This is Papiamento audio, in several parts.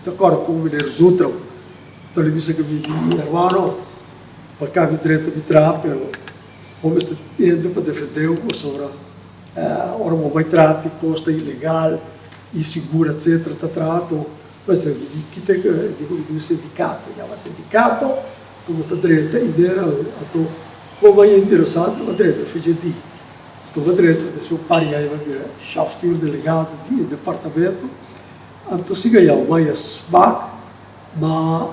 Ta kòrda ku meneer Zutram ta lo bisa ku mi di, Hermano, bo a kambia drenta mi traha, pero bo mester tende pa defendé bo pasobra ora bo bai traha tin kos ta ilegal, insigur, etcetera, ta traha to mester di kita di ku mi tin un sindikato, yama sindikato ku bo ta drenta i mira anto bo bai interesante bo drenta for dje di. Anto bo drenta despues un par di aña bo a bira shòfstuur delegado di e departamento. Anto si gayau maya smak, ma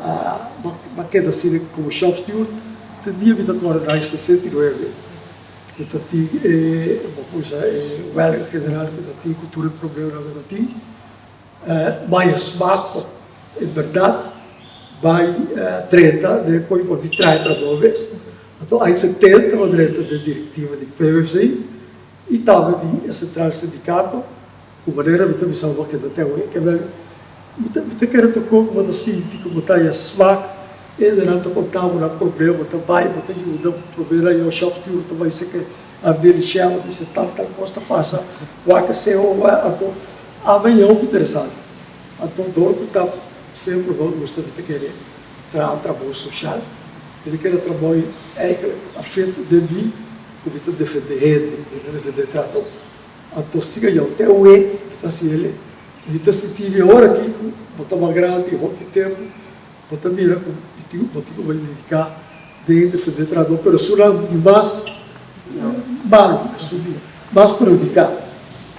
ma keda asina komo shopsteward te dia mi ta kòrda na aña 69 ku ta tin e bo por bisa e wèlga general ku ta tin ku tur e problemanan ku ta tin. Maya smak pa en bèrdat bai drenta den koe pa mi traha trabou bes. Anto aña 70 mi a drenta den direktiva di PWC i tambe di e sentral sindikato. Ku manera mi ta bisa bo keda te awe ke mi ta mi ta kere tokó ku bo ta sinti ku bo ta haña smak e hendenan ta konta bo nan problema bo ta bai bo ta yuda promé nan yo shop steward ta bai seke afdeling shell bo ta bisa tal tal kos ta pasa wak esei o wak anto ami e hopi interesante anto dor ku ta semper bo gusta mi ta kere traha trabou soshal mi ta kere trabou eigenlijk a fit den mi ku mi ta defende hende mi ta defende trato. Anto siga yo te awe mi ta hasi el. Mi ta sinti mi ora aki ku bo ta mas grandi hopi tempu bo ta mira ku mi tin bo tin ku bai dediká den defendé trabou pero esunnan di mas malu esun di mas perhudiká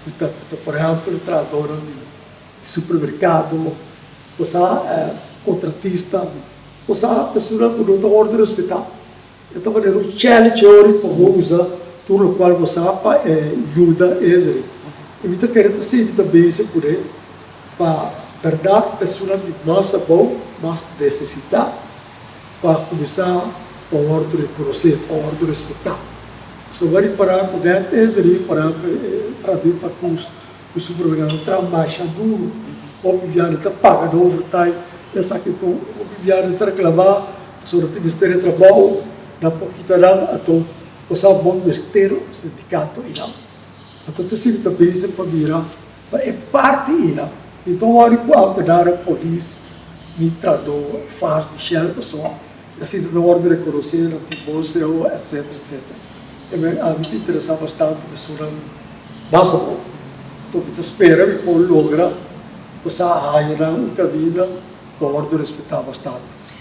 ku ta ku ta por ehèmpel trahadónan di supermerkado bo sa kontratista bo sa ta esunnan ku no ta wòrdu respetá. E ta manera un challenge ori pa bo usa tur lokual bo sa pa e yuda hende. I mi ta kere ta sigui ta bezig kuné pa bèrdat personan di mas abou, mas nesesitá pa kuminsá pa wòrdu rekonosé, pa wòrdu respetá. Pasobra bo a ripará ku nèt hende por ehèmpel e tradui pa kus ku supermerkado ta traha masha duru, hopi biaha ta paga de overtime, esaki tur, hopi biaha ta reklamá. Pasobra tin mester e trabou nan por kita nan, anto bo sa bo mester sindikato einan. Anto ta sirbi ta bezig pa mira pa e parti einan. Mi ta wòrdu ku ámtenaren, polis, mi trahadó vast di Shell pasobra asina ta wòrdu rekonosé, nan tin bon seo, etcetera, etcetera. E men ami ta interesá bastante pasobra mas abou. Anto mi ta spera mi por logra bo sa haña nan un kaminda pa wòrdu respetá bastante.